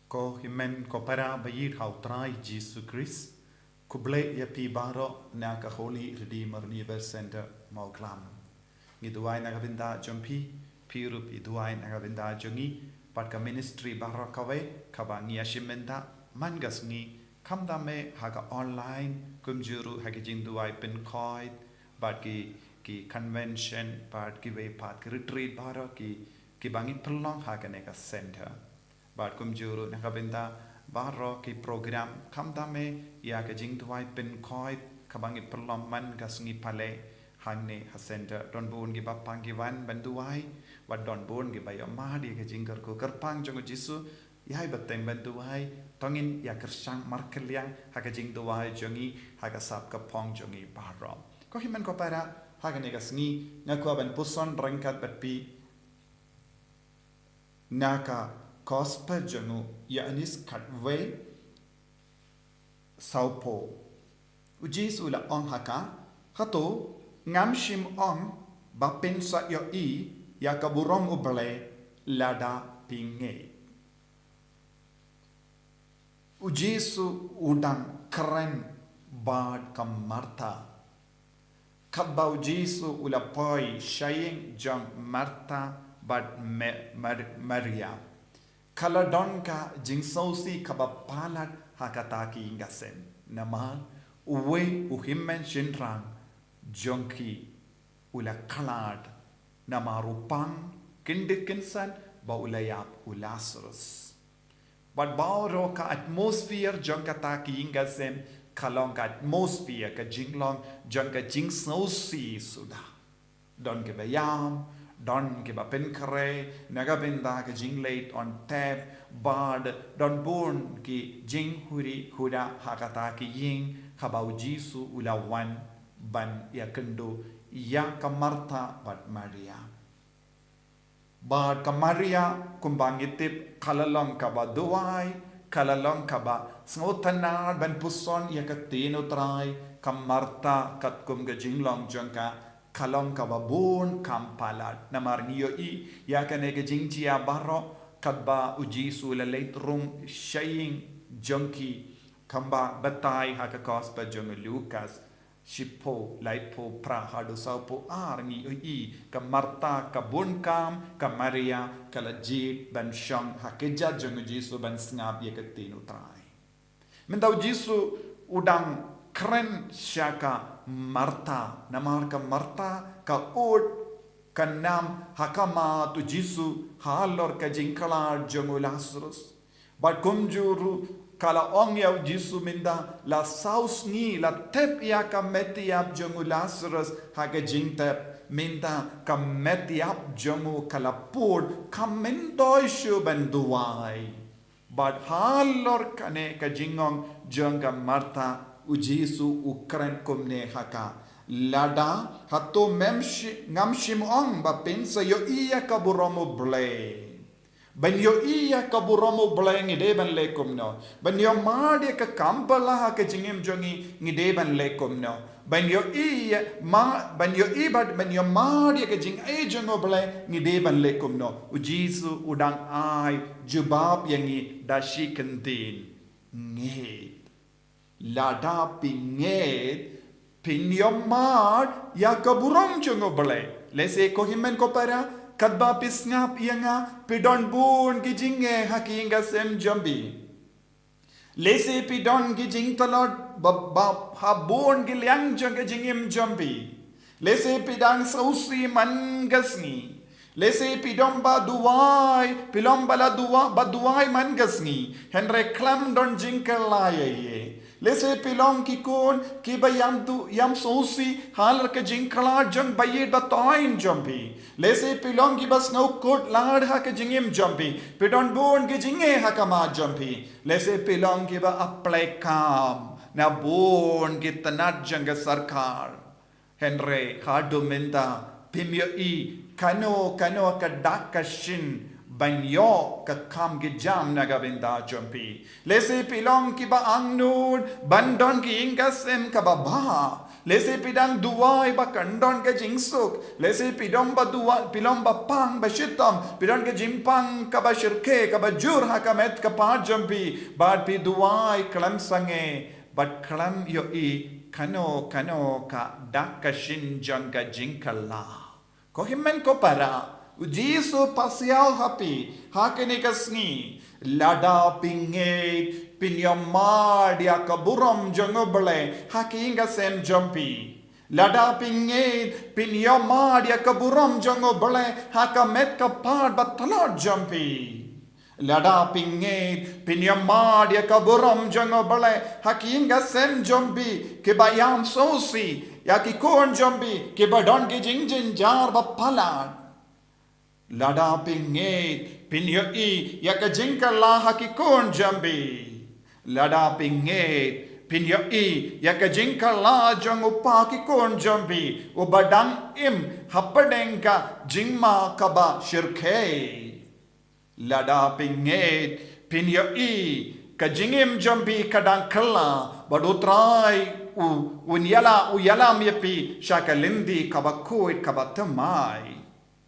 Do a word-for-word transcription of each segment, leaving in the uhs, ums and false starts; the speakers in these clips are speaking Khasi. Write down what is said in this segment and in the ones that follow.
Ko hynmen ko para ba ïeit ha u Trai Jisu Khrist, khublei ïa phi baroh na ka Holy Redeemer Universe Center Mawklam. Ngi duwai na ka bynta jong phi, phi ruh phi duwai na ka bynta jong ngi, bad ka ministry baroh kawei kaba ngi ïashim bynta man ka sngi, khamtam eh ha ka online, kumjuh ruh ha ki jingduwai pynkhuid, bad ki, ki convention, bad kiwei pat ki retreat baroh ki, kiba ngi pynlong ha kane ka center. Bad kumjuh ruh na ka bynta baroh ki program, khamtam eh ïa ka jingduwai pynkhuid kaba ngi pynlong man ka sngi Palei hangne ha center. Don bun kiba pang ki wan ban duwai, bad don bun kiba ïohmad ïa ka jingkyrkhu kyrpang jong u Jisu, ïai bteng ban duwai, to ngin ïa kyrshan markylliang ha ka jingduwai jong ngi ha ka sap ka phong jong ngi baroh. Ko hynmen ko para, ha kane ka sngi nga kwah ban puson ryngkat bad phi na ka Gospel jong u Ïoannis khatwei, sawphew. U Jisu u la ong ha ka, hato ngam shym ong ba phin sa ïohi ïa ka burom U Blei lada phi ngeit? U Jisu u dang kren bad ka Martha. Katba u Jisu u la poi sha ïing jong Martha bad Me-, Mar-, Maria, ka la don ka jingsngewsih kaba palat ha kata ka ïing ka sem. Namar uwei u hynmen shynrang jong ki u la khlad namar u pang, kyndit kynsan ba u la ïap u Lazarus. Bad baroh ka atmosphere jong kata ka ïing ka sem ka long ka atmosphere, ka jinglong jong ka jingsngewsih suda. Don kiba ïam, don kiba pynkhreh na ka bynta ka jingleit on tep, bad don bun ki jinghuri huda ha kata ka ïing kaba u Jisu u la wan ban ïakynduh ïa ka Martha bad Maria. Bad ka Maria, kumba ngi tip, ka la long kaba duwai, ka la long kaba sngewtynnad ban puson ïa ka ktien U Trai. Ka Martha, katkum ka jinglong jong ka, ka long kaba bun kam palat. Namar ngi ïohi ïa kane ka jingjia baroh katba u Jisu u la leit rung sha ïing jong ki, kumba batai ha ka Gospel jong u Lukas shiphew, laiphew phra haduh sawphew ar, ngi ïohi ka Martha ka bun kam, ka Maria ka la jied ban shong ha kjat jong u Jisu ban sngap ïa ka ktien U Trai. Mynta u Jisu u dang kren sha ka Martha, namar ka Martha ka ud, ka nam ha khmat u Jisu halor ka jingkhlad jong u Lazarus. Bad kumjuh ruh ka la ong ïa u Jisu mynta, la saw sngi la tep ïa ka met ïap jong u Lazarus ha ka jingtep, mynta ka met ïap jong u ka la pud, kam myntoi shuh ban duwai. Bad halor kane ka jingong jong ka Martha, u Jisu u kren kumne ha ka, lada, hato mem shi-, ngam shym ong ba phin sa ïohi ïa ka burom U Blei? Ban ïohi ïa ka burom U Blei ngi dei ban leh kumno? Ban ïohmad ïa ka kam pala ha ka jingim jong ngi ngi dei ban leh kumno? Ban ïohi ïa ma-, ban ïohi bad ban ïohmad ïa ka jingaiei jong U Blei ngi dei ban leh kumno? U Jisu u dang ai jubab ïa ngi da shi kyntien. Ngeit. Lada phi ngeit, phin ïohmad ïa ka burom jong U Blei. Lehse ko hynmen ko para, katba phi sngap ïa nga, phi don bun ki jingeh ha ka ïing ka sem jong phi. Lehse phi don ki jingtlot ba, ba ha bun ki liang jong ka jingim jong phi. Lehse phi dang sngewsih man ka sngi. Lehse phi don ba duwai, phi long ba la duwa-, ba duwai man ka sngi. Hynrei khlem don jingkylla ïa ïa. Lehse phi long ki khun kiba ïam tu, ïam sngewsih halor ka jingkhlad jong ba ïeit ba toiñ jong phi. Lehse phi long kiba sngewkut lad ha ka jingim jong phi. Phi don bun ki jingeh ha khmat jong phi. Lehse phi long kiba ap pyrkhat na bun ki tnat jong ka sorkar. Hynrei haduh mynta phim ïohi kano kano ka dak ka shin ban ïoh ka kam ka jam na ka bynta jong phi. Lehse phi long kiba angnud ban don ka ïing ka sem kaba bha. Lehse phi dang duwai ba kan don ka jingsuk. Lehse phi dang ba duwai, phi long ba pang ba shitom. Phi don ka jingpang kaba shyrkhei, kaba jur ha ka met ka phad jong phi. Bad phi duwai khlem sangeh, bad khlem ïohi kano kano ka dak ka shin jong ka jingkylla. Ko hynmen ko para, u Jisu pasiaw ha phi, ha kane ka sngi, lada phi ngeit, phin ïohmad ïa ka burom jong u Blei, ha ka ïing ka sem jong phi. Lada phi ngeit, phin ïohmad ïa ka burom jong u Blei, ha ka met ka phad ba tlot jong phi. Lada phi ngeit, phin ïohmad ïa ka burom jong u Blei, ha ka ïing ka sem jong phi, kiba ïam sngewsih, ïa ki khun jong phi, kiba don ki jingjynjar ba palat. Lada phi ngeit, phin ïohi, ïa ka jingkylla ha ki khun jong phi. Lada phi ngeit, phin ïohi, ïa ka jingkylla jong u Kpa ki khun jong phi, uba dang im, hapdeng ka jingma kaba shyrkhei. Lada phi ngeit, phin ïohi, ka jingim jong phi ka dang kylla, bad u Trai, u, un ïalam, u ïalam ïa phi, sha ka lynti kaba khuid kaba thymmai.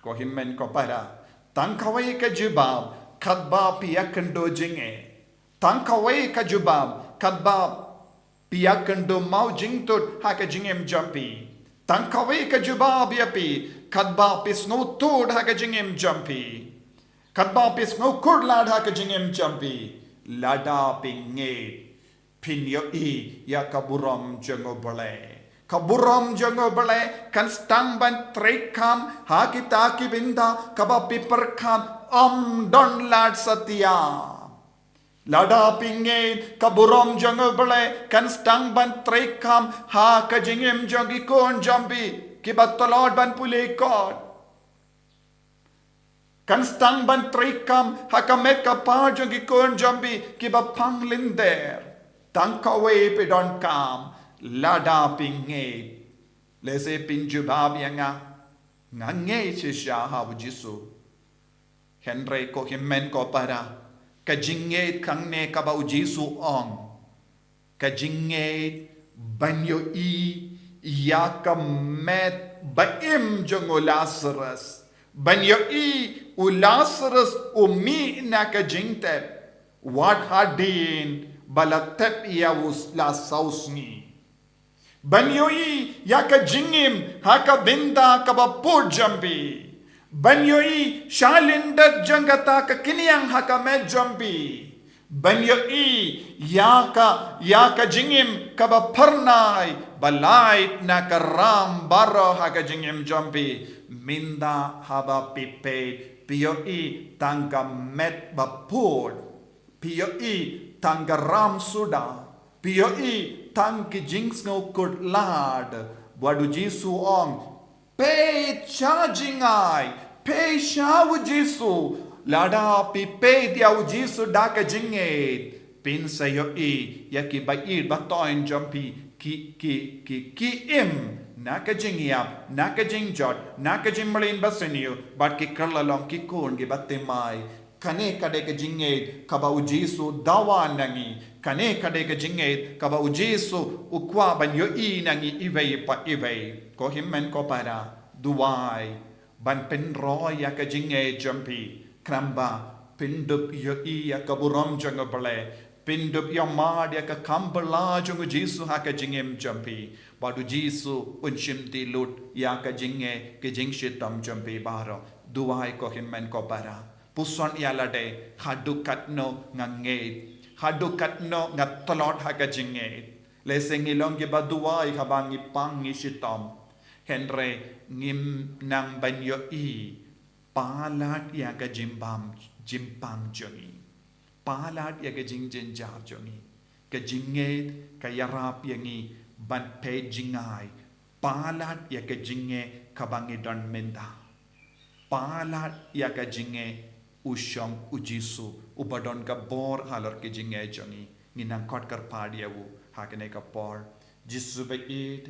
Ko hynmen ko para, tang kawei ka jubab, katba phi ïakynduh jingeh. Tang kawei ka jubab, katba phi ïakynduh maw jingtut ha ka jingim jong phi. Tang kawei ka jubab ïa phi, katba phi sngewthuh ha ka jingim jong phi. Katba phi sngewkhuslai ha ka jingim jong phi. Lada phi ngeit, phin ïohi, ïa ka burom jong u Blei. Ka burom jong u Blei, kan sdang ban treikam, ha kita ki bynta, kaba phi pyrkhat, ym don lad satia. Lada phi ngeit, ka burom jong u Blei, kan sdang ban treikam, ha ka jingim jong ki khun jong phi, kiba tlot ban pule kot. Kan sdang ban treikam, ha ka met ka phad jong ki khun jong phi, kiba pang lynter. Tang kawei phi donkam, lada phi ngeit. Lehse phin jubab ïa nga, nga ngeit shisha ha u Jisu. Hynrei ko hynmen ko para, ka jingngeit hangne kaba u Jisu u ong, ka jingngeit ban ïohi ïa ka met ba im jong u Lasarus, ban ïohi u Lasarus u mih na ka jingtep, wat hadien ba la tep ïa u la saw sngi. Ban ïohi ïa ka jingim ha ka bynta kaba pud jong phi. Ban ïohi shalyndet jong kata ka khñiang ha ka met jong phi. Ban ïohi ïa ka, ïa ka jingim kaba phyrnai, ba lait na ka ram baroh ha ka jingim jong phi. Mynta haba phi peit, phi ïohi tang ka met ba pud. Phi ïohi tang ka ram suda. Phi ïohi tang ki jingsngewkhuslad. Bad u Jisu u ong, peit sha jngai, peit sha u Jisu. Lada phi peit ïa u Jisu da ka jingngeit, phin sa ïohi ïa ki baieit ba thoiñ jong phi ki, ki, ki, ki im na ka jingïap, na ka jingjot, na ka jingmlien basniew, bad ki kylla long ki khun kiba thymmai. Kane ka dei ka jingngeit kaba u Jisu u dawa na ngi. Kane ka dei ka jingngeit kaba u Jisu u kwah ban ïohi na ngi iwei pa iwei. Ko hynmen ko para, duwai ban pynroi ïa ka jingngeit jong phi. Khnang ba phin dup ïohi ïa ka burom jong u Blei. Phin dup ïohmad ïa ka kam bylla jong u Jisu ha ka jingim jong phi. Bad u Jisu un shimti lut ïa ka jingngeit, ka jingshitom jong phi baroh. Duwai ko hynmen ko para. Puson ïa lade, haduh katno nga ngeit, haduh katno nga tlot ha ka jingngeit. Lehse ngi long kiba duwai haba ngi pang ngi shitom. Hynrei ngim nang ban ïohi palat ïa ka jingbam jingpang jong ngi. Palat ïa ka jingjynjar jong ngi. Ka jingngeit ka ïarap ïa ngi ban peit jngai. Palat ïa ka jingngeit kaba ngi don mynta. Palat ïa ka jingngeit u shong u Jisu, uba don ka bor halor ka jingngeit jong ngi. Ngi nang khot kyrpad ïa u ha kane ka por. Jisu baieit,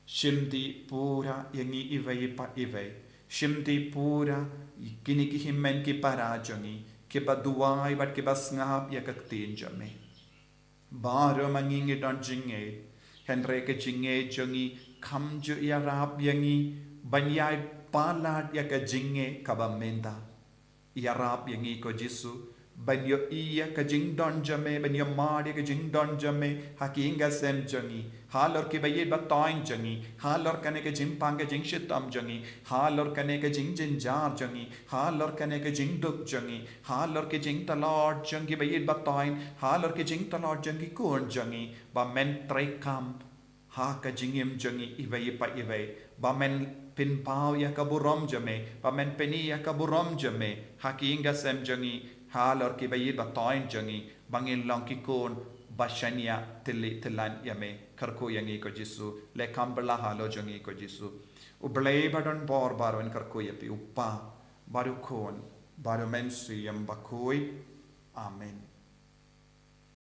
shimti pura ïa ngi iwei pa iwei. Shimti pura kine ki hynmen ki para jong ngi, kiba duwai bad kiba sngap ïa ka ktien jong me. Baroh ma ngi ngi don jingngeit, Hynrei ka jingngeit jong ngi kam ju ïarap ïa ngi ban ïai palat ïa ka jingngeit kaba mynta. Ïarap ïa ngi ko Jisu ban ïohi ïa ka jingdon jong me, ban ïamar ïa ka jingdon jong me ha ki ïing ki sem jong ngi, halor ki ba ïeit ba toiñ jong ngi, halor kane ka jingpang ka jingshitom jong ngi, halor kane ka jingjynjar jong ngi, halor kane ka jingduk jong ngi, halor ki jingtlot jong ki ba ïeit ba toiñ, halor ki jingtlot jong ki khun jong ngi, ba men treikam ha ka jingim jong ngi iwei pa iwei, ba men pynpaw ïa ka burom jong me, ba men pyni ïa ka burom jong me ha ki ïing ki sem jong ngi, halor ki ba ïeit ba toiñ jong ngi, ba ngin long ki khun ba shaniah tylli tyllan ïa me. Kyrkhu ïa ngi ko Jisu, leh kam bylla halor jong ngi ko Jisu. U Blei ba don bor baroh, ngi kyrkhu ïa phi, u Kpa bad u Khun bad u Mynsiem Bakhuid. Amen.